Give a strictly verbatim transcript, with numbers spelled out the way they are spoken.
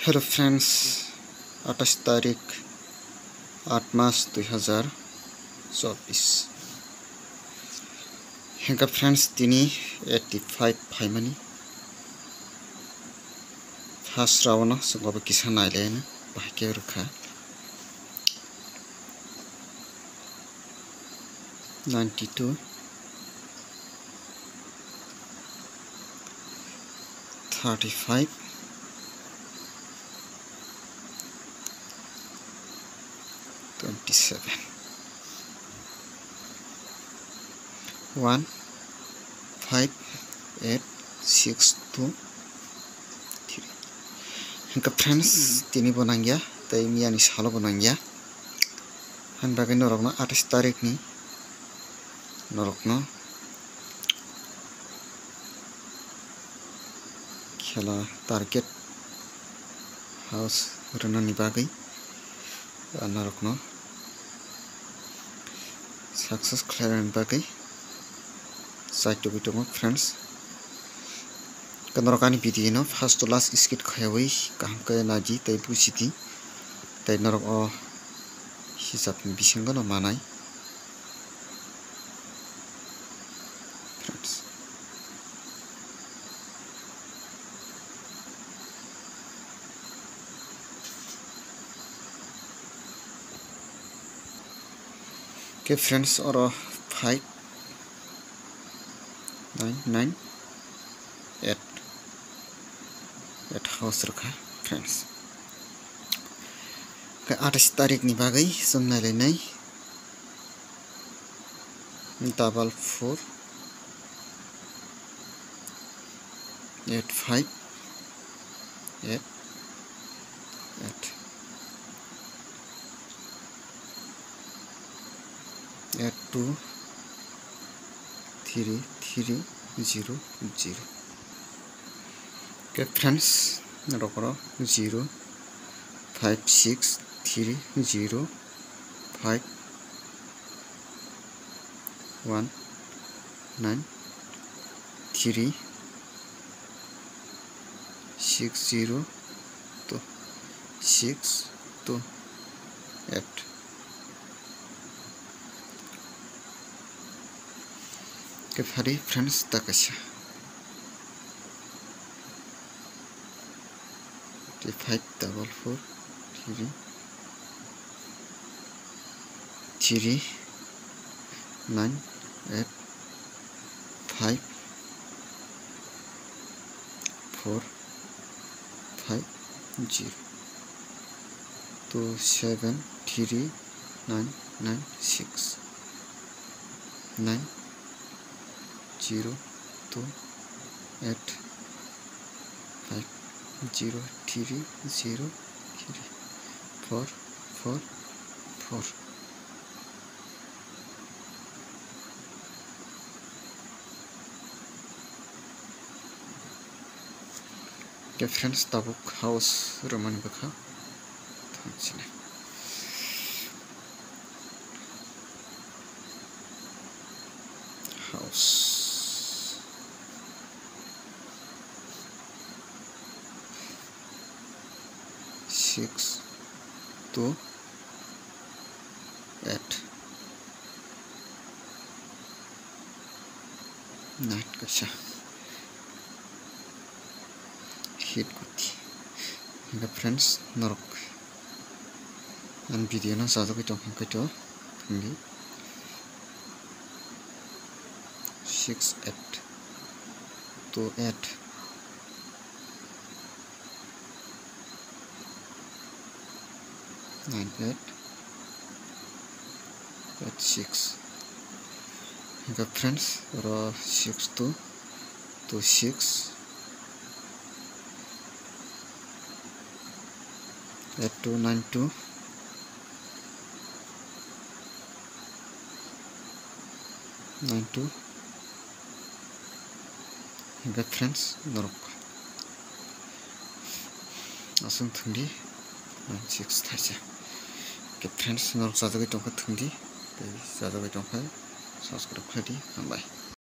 Hello friends, atais tarik, aat mas dui hazar chobis. Hingke friends, tini eighty five phaimani. First round no chwng bo kisa nailaina bahai khe rwkha. Ninety two, thirty five, twenty seven, one five eight six two three. Hingke friends, tini bo nangya, tei miyani salo bo nangya. Hani bagwi norokno atais tarikni norokno khela target house rwnani bagwi, ah, norokno success khlainani bagwi chaitugwi tongo friends. Norok ani video no first to last skip khaiwi kaham khe naidi tei bujidi, tei norok o hisab ni bisingo no manai. Friends. Ke friends, oro five nine nine eight, eight house rwkha friends. Ke atais tarik ni bagwi chwng nailainai. Double four eight five eight eight eight two three three zero zero. Ke friends, rokoro zero five six three zero five one nine three six zero two six two eight. Ke phari friends, ta kaisa. Tei five double four three three nine eight five four five zero two seven three nine nine six nine zero two eight five zero three zero three four four four. Ke friends, tabuk house rwmani bwkha thang sini. House six two eight nine kaisa hit kuti. Hingke friends, norok ani video no sajagwi tong hingke to thangdi six eight two eight nine eight eight six. Hingke friends, oro six two two six eight two nine two nine two. Hingke friends, norok aswng thwngdi, nine six thaisa. Hingke friends, norok chajagwi tongkha thwngdi, tei chajagwi tongkha subscribe khlaidi, hambai.